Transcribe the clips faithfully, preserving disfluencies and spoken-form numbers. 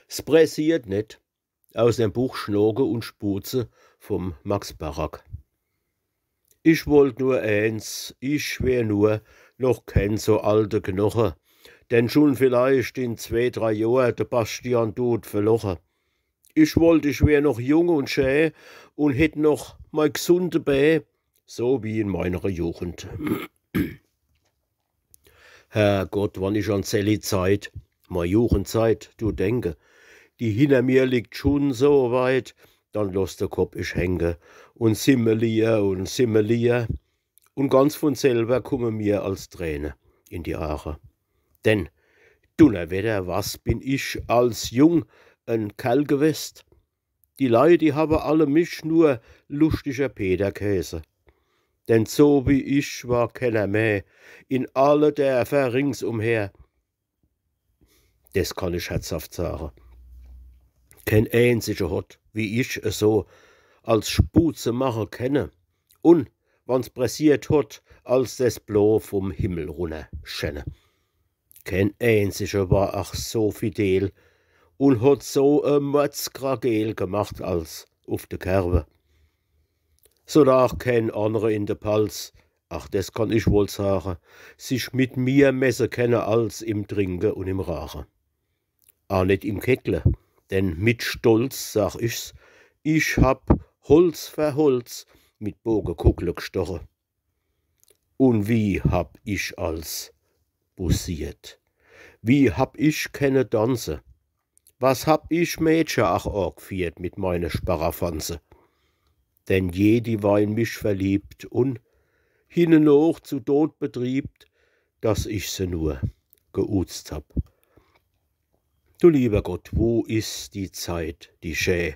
S pressiert net. Aus dem Buch Schnoke und Schbuhze vom Max Barack. Ich wollt nur eens, ich wär nur noch ken so alte Knoche, den schun vielleicht in zwee, drei Johr de Bastian dut verloche. Ich wollt, ich wär noch jung und schä und hätt noch mei gsunde Bä, so wie in meinere Jugend. Herrgott, wann ich an selli Zeit, mei Jugendzeit, du denke, die hinner mir liegt schun so weit, dann loss de Kopp ich hänge und simmelier und simmelier. Und ganz von selwer kumme mir als Träne in die Aare. Denn, Dunnerwedder, was bin ich als jung en Kerl gewest? Die Leit, die hawe alle mich nur luschtiger Peter gheeße. Denn so wie ich war kenner meh in alle Dörfer ringsumher. Des kann ich herzhaft sage. Ken eenzige hot, wie ich, eso als Spuhze mache kenne. Un wann's pressiert hot, als des Blo vom Himmel runner schenne. Ken eenzige war ach so fidel un hot so e Mordsgrakeel gemacht als uf de Kerwe. So lag ken annere in de Palz, ach, des kann ich wohl sage, sich mit mir messe kenne als im Trinke un im Raache. A net im Keckle, denn mit Stolz sag ich's, ich hab Holz for Holz mit Bogekugle gstoche. Un wie hab ich als bussiert? Wie hab ich kenne danze? Was hab ich Mädche ach agfiehrt mit meine Sparrefanze? Denn jedi war in mich verliebt un hinnenoch zu Tod betriebt, dass ich se nur geuzt hab. Du lieber Gott, wo is die Zeit, die schä,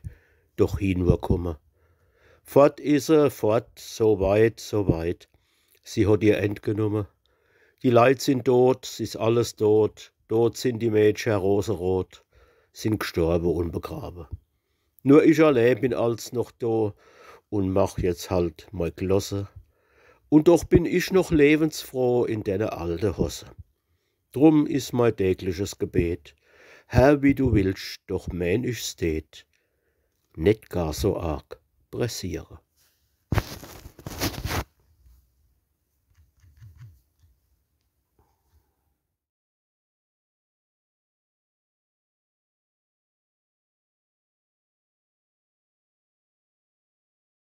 doch hie nur kumme? Fort is se, fort, so weit, so weit. Sie hot ihr End genumme. Die Leit sin dot, s is alles dot. Dot sin die Mädcher roserot, sin gstorbe un begrabe. Nur ich allee bin als noch do un mach jetzt halt mei Glosse. Un doch bin ich noch lewensfroh in denne alte Hosse. Drum is mei tägliches Gebet: Herr, wie du willst, doch meen ich's tät net gar so arg pressiere.